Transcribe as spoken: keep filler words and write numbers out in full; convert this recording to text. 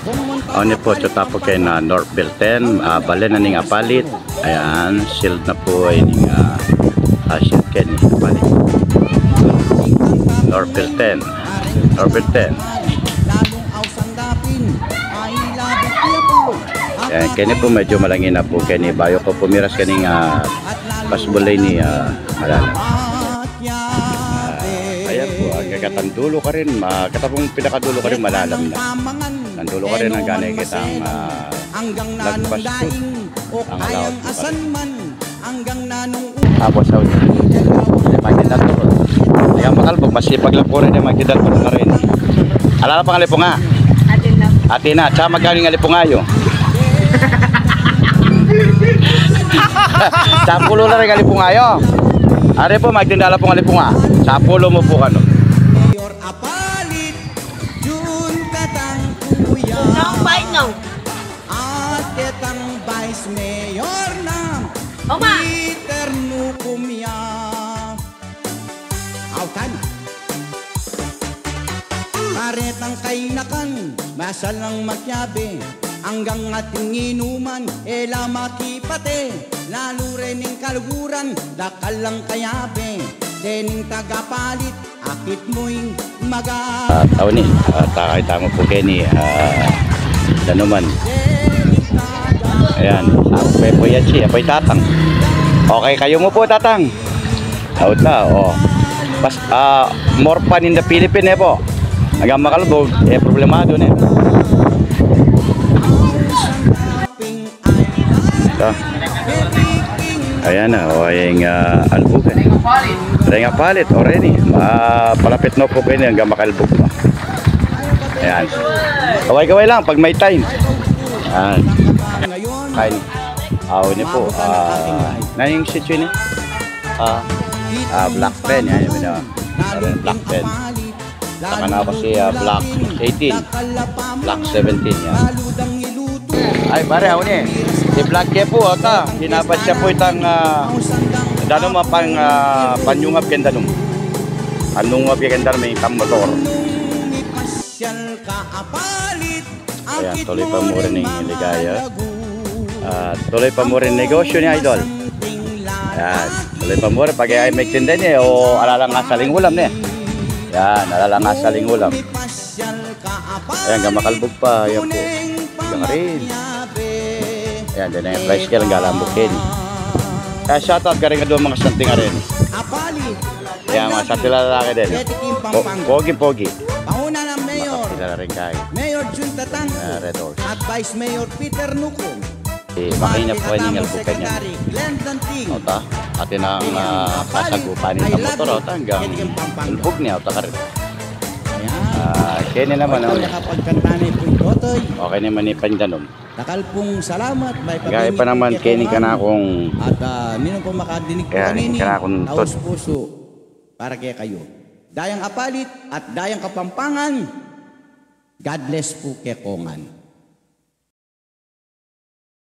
O, ini pu, atsu ta pu keni, ah, North Belten, ah, bale na ning Apalit. Ayan, sealed na pu ining, ah, ah, sealed keni, Apalit. North Belten, North Belten. Ayan, keni pu medyu malangin na pu keni, bayu ku pumiras keni, ah, pasbulay ni, ah, malalam. Ah, ayan pu, ah, keta tang dulu karin, ah, keta pung pinakadulo karin, malalam na. Tang dulu karin, anggang ne ketang, ah, lagpas pu ang alaut pu karin. Tapos, ah, ini, magtinda pu. Ayan, makalbug, masipag la pu reni, magtinda pu karin. Ala la pang alipunga? Atin na. Atin na. Tsaka magkanu ing alipunga yu? Sapulu la reng alipunga yu. Ari pu, magtinda la pung alipunga. Sapulu mu pu kanu. Mayor Apalit, Jun katang kuya. Nung baik nung. At ketang vice mayor na, Oma. Peter Nucum ya. Autan. Karetang kainakan, masal nang makiabe, anggang atin inuman, e la makipate, lalu reng kaluguran, dakal lang kayabe, dening taga-Apalit, akit mu ing maga- Ah, tau ni, ah, takita mu pu keni, ah, danuman. Ayan, ah, okay pu yan si, ah, pu i Tatang. Okay, kayu mu pu, Tatang. Auta, o. Pas, ah, more fun in the Philippines, e pu? Anggang makalbug, e, problemadu ne. Ito. Ayan na, o, ing, ah, albugan. Reng Apalit, o, reni. Ah, palapit no pu keni, anggang makalbug pa. Ayan. Kaway-kaway lang pag may time. Ayan. Kain. Aw, ini pu, ah, na ing sitio ini? Ah, ah, Block ten, yan, yan, yan. Block ten. Saka na kasi, ah, Block eighteen, Block seventeen, yan. Ay, pare, ako ni. Si Block ke pu, ata, kinabas siya pu itang, ah, danum, ah, pang, ah, panyungap keng danum. Panyungap keng danum, may itang motor. Ayan, tuloy pa mu rin ing ligaya. Ah, tuloy pa mu rin negosyo ni Idol. Ayan, tuloy pa mu rin. Pag e ay magtinda ne, o ala lang asal ing ulam ne. Ayan, ala lang asal ing ulam. Ayan, anggang makalbug pa. Ayan pu. Ayan karin. Ayan, dyan na ing tricycle, anggang makalbug keni. Kaya shoutout karing adwang makasanting karin. Ayan, masakit la lalaki din. Po-, pogi-pogi. Panguna ng Mayor, makapila rin kayo. Mayor Jun Tatang, ah, Red Horse. At Vice Mayor Peter Nucum. Eh, makina pu ing albugan yan. Secretary Glenn Danting. O ta, atin nang, ah, sasagupan ning motor, o ta, anggang ulbug ne, o ta, karin. Ayan. Ah, keni naman, o, nakapagkanta ne pu i Totoy. Okay naman, ipandanum. Dakal pung salamat, may pamimigay pa naman keni kanakung, at, ah, ninu pung makadinig pu kanini, kanakung taus pusu para kekayu. Dayang Apalit at dayang Kapampangan, God bless pu kekongan.